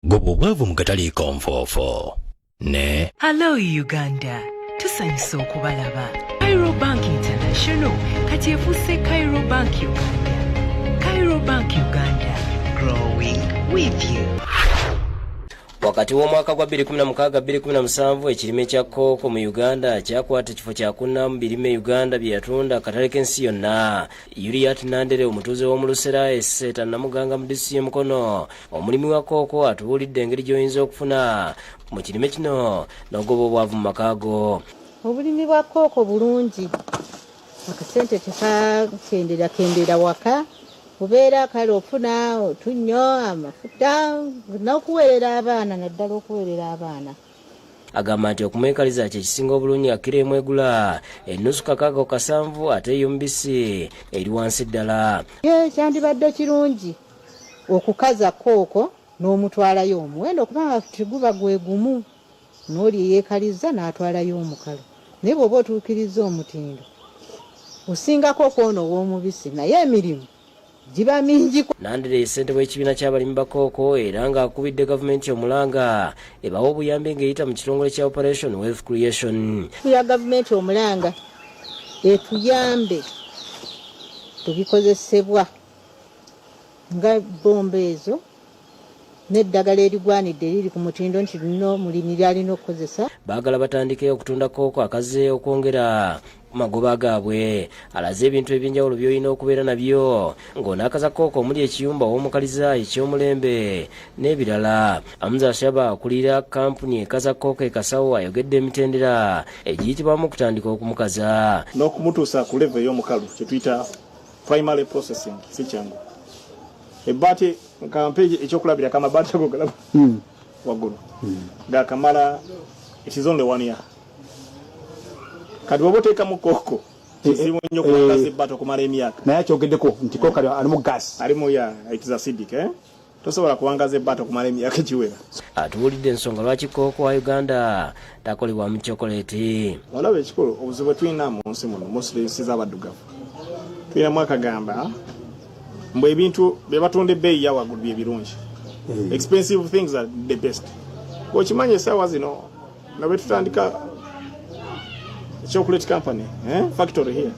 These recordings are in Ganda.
Goba obwavu mu kataliiko nfoofo ne Hello Uganda, tusanyusa okubalaba. Cairo Bank International kati efuuse Cairo Bank Uganda. Cairo Bank Uganda, growing with you. Wakati w'omwaka gwa 2016-2017, ekirime kya kooko mu Uganda kyakwata ekifo kyakuna mu birime Uganda bye yatunda akatale k'ensi yonna. Yuriat Nandere, omutuuze w'omu Lusera Esseeta Namuganga mu disitulikiti y'Emukono, omulimi wa kooko, atubuulidde engeri gy'oyinza okufuna mu kirime kino n'ogoba obwavu mu maka go. Obulimi bwa kooko bulungi, akasente tekakendera kendera waka, bubeera kale ofuna otunnyo, amafuta n'okuweerera abaana, naddala okuweerera abaana. Agamba nti okumwekaliza kye kisinga obulungi, nga kiro emu egula ennusu 6 ku 7, ate ey'omubisi eri wansi ddala. Ye kyandibadde kirungi okukaza kooko n'omutwalayo omuwendo, kubanga teguba gwe gumu n'oli eyeekaliza n'atwalayo omukalu, naye bw'oba otuukiriza omutindo osingako okwono ow'omubisi, naye emirimu giba mingi. Nandere ssentebe w'ekibiina ky'abalimi ba kooko era ng'akubidde gavumenti omulanga ebawa obuyambi ng'eyita mu kitongole kya Operation Wealth Creation. Ya gavumenti omulanga etuyambe tubikozesebwa nga bomba ezo n'eddagala erigwanidde eriri ku mutindo nti lino mulimi lyalina okukozesa. Baagala batandike okutunda kooko akaze okwongera ku magoba gaabwe. Alaze ebintu ebyenjawulo by'olina okubeera nabyo ng'onaakaza kooko, omuli ekiyumba ow'omukaliza eky'omulembe n'ebirala. Amuza Ashaba, akulira kampuni ekaza kooko e Kasawo, ayogedde emitendera egiyitibwamu okutandika okumukaza. N'okumutuusa ku level ey'omukalu, kyetuyita primary processing, si kyangu. Ebbaati, nkampe ekyokulabirako, amabaati ago galaba waggulu gakamala, it is only one year. Kati bwoba oteekamu kooko, kizibu nnyo okuwangaza ebbaati okumala emyaka. Naye akyogeddeko nti kooko alimu gas. Alimu, ya, it is acidic, eh? Tosobola kuwangaza ebbaati okumala emyaka egiwera. Atubuulidde ensonga lwaki kooko wa Uganda takolebwa mu chokoleti. Olaba, ekikulu, obuzibu bwe tulina mu nsi muno, mostly ensi z'abaddugavu, tulinamu akagamba mbu ebintu bye batunda ebbeeyi ya waggulu bye birungi, expensive things are the best. Okimanyi essaawa zino nga bwe tutandika chocolate company, eh? Factory here,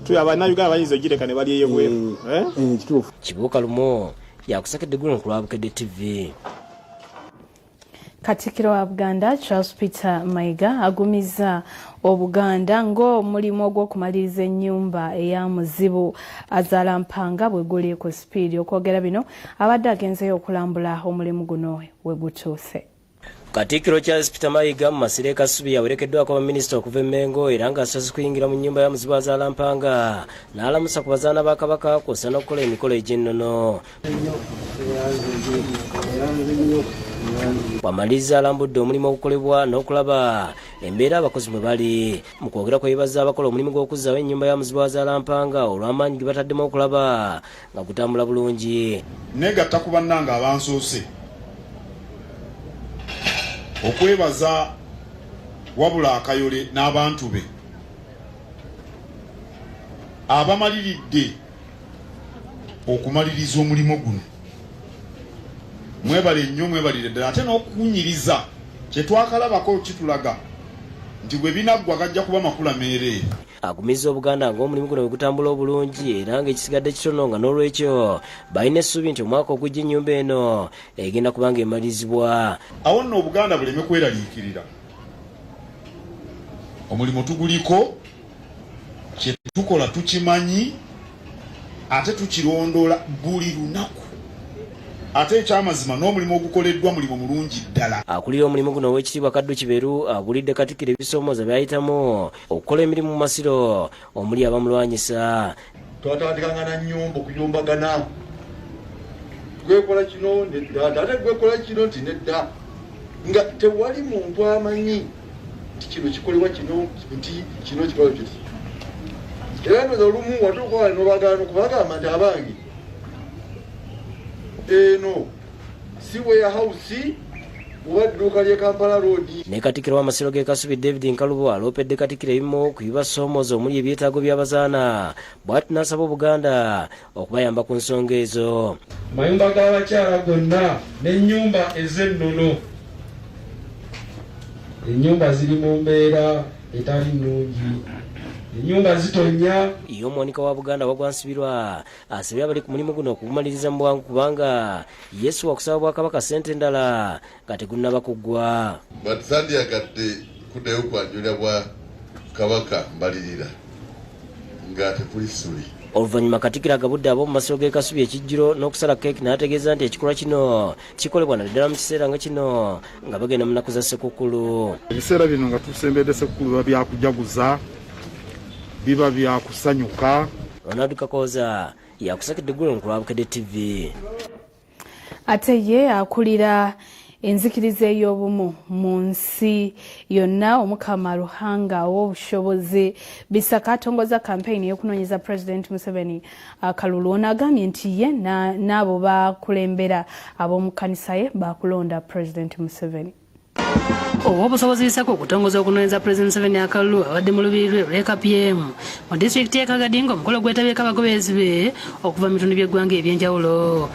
tuyo abannayuganda bayinza ogireka ne balyeyo bweru, eh? Kituufu. Kibuuka Lumu yakusakedde guno ku lwa Bukedde TV. Katikkiro wa Buganda Charles Peter Mayiga agumizza Obuganda ng'omulimu ogw'okumaliriza ennyumba eya Muzibu Azaala Mpanga bwe guli ku sipiidi. Okwogera bino abadde agenzeyo okulambula omulimu guno we gutuuse. Katikkiro Charles Peter Mayiga mu masiro e Kasubi yawerekeddwako baminisita okuva e Mmengo, era ng'asoose kuyingira mu nnyumba ya Muzibu Azaala Mpanga n'alamusa ku bazaana ba Kabaka kw'ossa n'okukola emikolo egy'ennono. Bw'amaliriza alambudde omulimu ogukolebwa n'okulaba embeera abakozi mwe bali. Mu kwogera kwebaza abakola omulimu gw'okuzzaawo ennyumba ya Muzibu Azaala Mpanga olw'amaanyi ge bataddemu okulaba nga gutambula bulungi. Negatta ku bannange abansoose okwebaza wabula Akayole n'abantu be abamaliridde okumaliriza omulimu guno. Mwebale nnyo, mwebalire ddala, ate n'okukunyiriza kyetwakalabako kitulaga nti bwe binaggwa gajja kuba makula meereere. Agumizza Obuganda ng'omulimu guno bwe gutambula obulungi era ng'ekisigadde kitono, nga n'olwekyo balina essuubi nti omwaka ogujja ennyumba eno egenda kuba ng'emalirizibwa. Awo nno Obuganda buleme kweraliikirira, omulimu tuguliko, kye tukola tukimanyi ate tukirondoola buli lunaku, ate ekyamazima n'omulimu ogukoleddwa mulimu mulungi ddala. Akulira omulimu guno, Oweekitiibwa Kaddu Kiberu, abuulidde Katikkiro ebisoomooza by'ayitamu okukola emirimu mu masiro omuli abamulwanyisa. Twatandikanga na nyumba okuyombagana, gwekola kino nedda, ate gwekola kino nti nedda, nga tewali muntu amanyi nti kino kikolebwa kino, nti kino kikolebwa kiti. Era ndoza olumu watuuka wali nobagana okubagamba nti abange, eno si warehouse. Oba dduuka ly'e Kampala Road. Ne Katikkiro w'Amasiro g'e Kasubi David Nkalubo aloopedde Katikkiro ebimu ku bibasoomooza omuli ebyetaago by'abazaana, bw'atyo n'asaba Obuganda okubayamba ku nsonga ezo. Amayumba g'abakyala gonna n'ennyumba ez'ennono, ennyumba ziri mu mbeera etali nnungi, ennyumba zitonnya. Ye omuwanika wa Buganda Wagwa Nsibirwa asabye abali ku mulimu guno okugumaliriza mu bwangu kubanga Yesu wakusaba Bwakabaka ssente endala nga tegunnaba kuggwa. But sandyagadde kuddayo kwanjulira bwa Kabaka mbalirira nga tekuli ssuli. Oluvannyuma Katikkiro agabudde ab'omu masiro g'e Kasubi ekijjulo n'okusala keeki n'ategeeza nti ekikolwa kino kikolebwa naddala mu kiseera nga kino nga bagenda mu nnaku za Ssekukkulu. Ebiseera bino nga tusembedde Ssekukkulu biba bya kujaguza, biba bya kusanyuka. Ronald Kakooza yakusakidde eggulo ku lwa Bukedde TV. Ate ye akulira enzikiriza ey'obumu mu nsi yonna Omukama Ruhanga ow'obushobozi Bisaka atongoza kampeyini ey'okunoonyeza Pulezidenti Museveni akalulu. Ono agambye nti ye n'abo bakulembera ab'omu kkanisa ye baakulonda Pulezidenti Museveni. Ow'obusobozi Bisaka okutongoza okunoonyeza Pulezidenti Museveni akalulu abadde mu lubiri lwe olw'e Kapyemu mu disitulikiti y'e Kagadi ng'omukolo gwetabyeko abagoberezi be okuva mu bitundu by'eggwanga eby'enjawulo.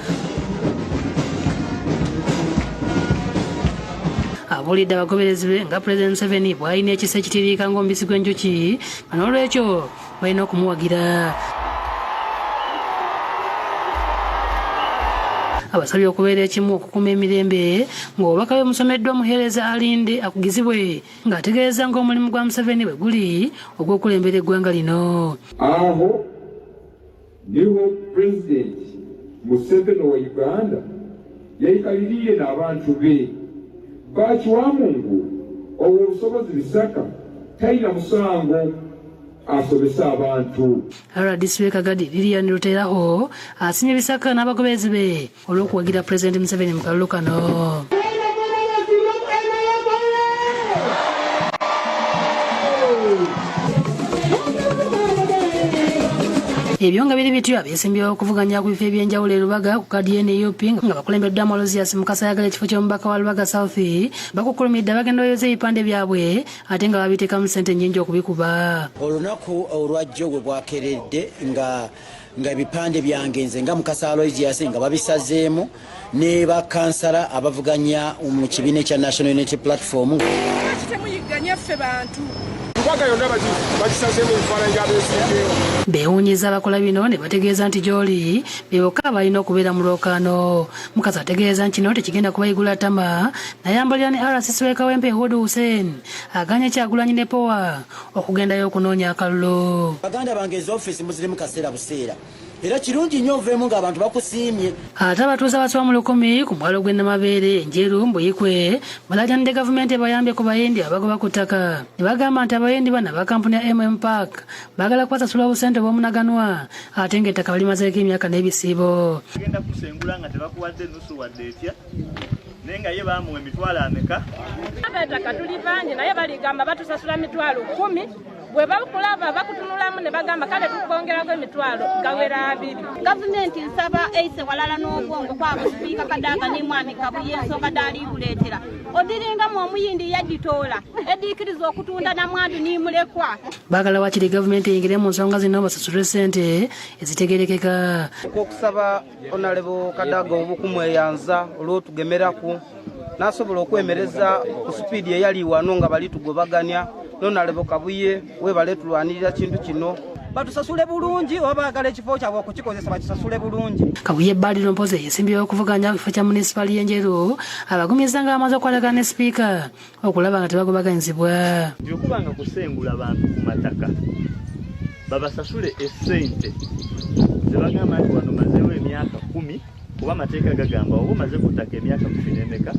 Abuulidde abagoberezi be nga Pulezidenti Museveni bw'alina ekisa ekitiriika ng'omubisi gw'enjuki nga n'olwekyo balina okumuwagira. Abasabye okubeera ekimu okukuuma emirembe ng'obubaka bwe busomeddwa omuheereza alinde akugizibwe ng'ategeeza ng'omulimu gwa Museveni bwe guli ogw'okukulembera eggwanga lino. Aho niho Pulezidenti Museveni wa Uganda yayikaliriye n'abantu be bakiwamungu ow'obusobozi Bisaka talina musango asobesa abantu. RDC w'e Kagadi Lilian Ruteraho asimye Bisaka n'abagoberezi be olw'okuwagira Pulezidenti Museveni mu kalulu kano. Ebyo nga biri bityo, abeesimbyewo okuvuganya ku bifo eby'enjawulo e Lubaga ku kaadi ya NUP nga bakulembeddwamu Aloysius Mukasa ayagala ekifo ky'omubaka wa Lubaga South bakukkulumidde abagenda bayoza ebipande byabwe ate nga babiteekamu ssente nnyingi okubikuba. Olunaku olwajjo bwe bwakeredde nga ebipande byange nze nga Mukasa Aloysius nga babisazeemu ne bakansala abavuganya mu kibiina ekya National Unity Platform. Temuyigganya ffe bantu. Lubaga yonna bagisazeemu ebifaananyi by'abeesimbyewo. Beewuunyiza abakola bino ne bategeeza nti gy'oli be bokka balina okubeera mu lwokaano. Mukasa ategeeza nti kino tekigenda kubayigula ttama n'ayambalira ne RCC w'e Kawempe Ehud Hussein aganye Kyagulanyi ne Powa okugendayo okunoonya akalulu. Baganda bange ezo ofiisi muzirimu kaseera buseera era kirungi nnyo oveemu ng'abantu bakusiimye. Ate abatuuze abasoba mu 1000 ku mwalo gw'e Namabeere, Njeru, Mbuyikwe balaajanidde gavumenti ebayambe ku Bayindi abagoba ku ttaka ne bagamba nti Abayindi bano aba kampuni ya MM Park baagala kubasasula obusente obw'omunaganwa ate ng'ettaka balimazeeko emyaka n'ebisiibo. Bagenda kusengula nga tebakuwadde nusu wadde etya, naye nga ye baamuwa emitwalo ameka? Abettaka tuli bangi naye baligamba batusasula mitwalo 10, bwe bakulaba bakutunulamu ne bagamba kale tukwongerako emitwalo gawera 2. Gavumenti nsaba eise walala n'obwongo kwabo sipiika Kadaga ne mwami Kabuye ensonga daali kuleetera. Odiringamu omuyindi yagitoola ediikiriza okutunda namwandu n'imulekwa. Baagala wakiri gavumenti eyingire mu nsonga zino basasulwe ssente ezitegeerekeka. Okusaba Honorable Kadaga obukumweyanza olw'otugemeraku n'asobola okwemereza ku sipiidi eyali wano nga bali tugobaganya. Honorable Kabuye webale tulwanirira kintu kino. Batusasule bulungi oba baagala ekifo kyabwe okukikozesa bakisasule bulungi. Kabuye Badru Mpoze yesimbyewo okuvuganya ku kifo kya munisipaali y'Enjeru abagumiza nga bamaze okwatagana ne sipiika okulaba nga tebagobaganyizibwa. Nti okuba nga kusengula bantu ku mataka babasasule essente ze bagamba nti wano mazeewo emyaka 10 kuba amateeka gagamba oba omaze ku ttaka emyaka 10 n'emeka.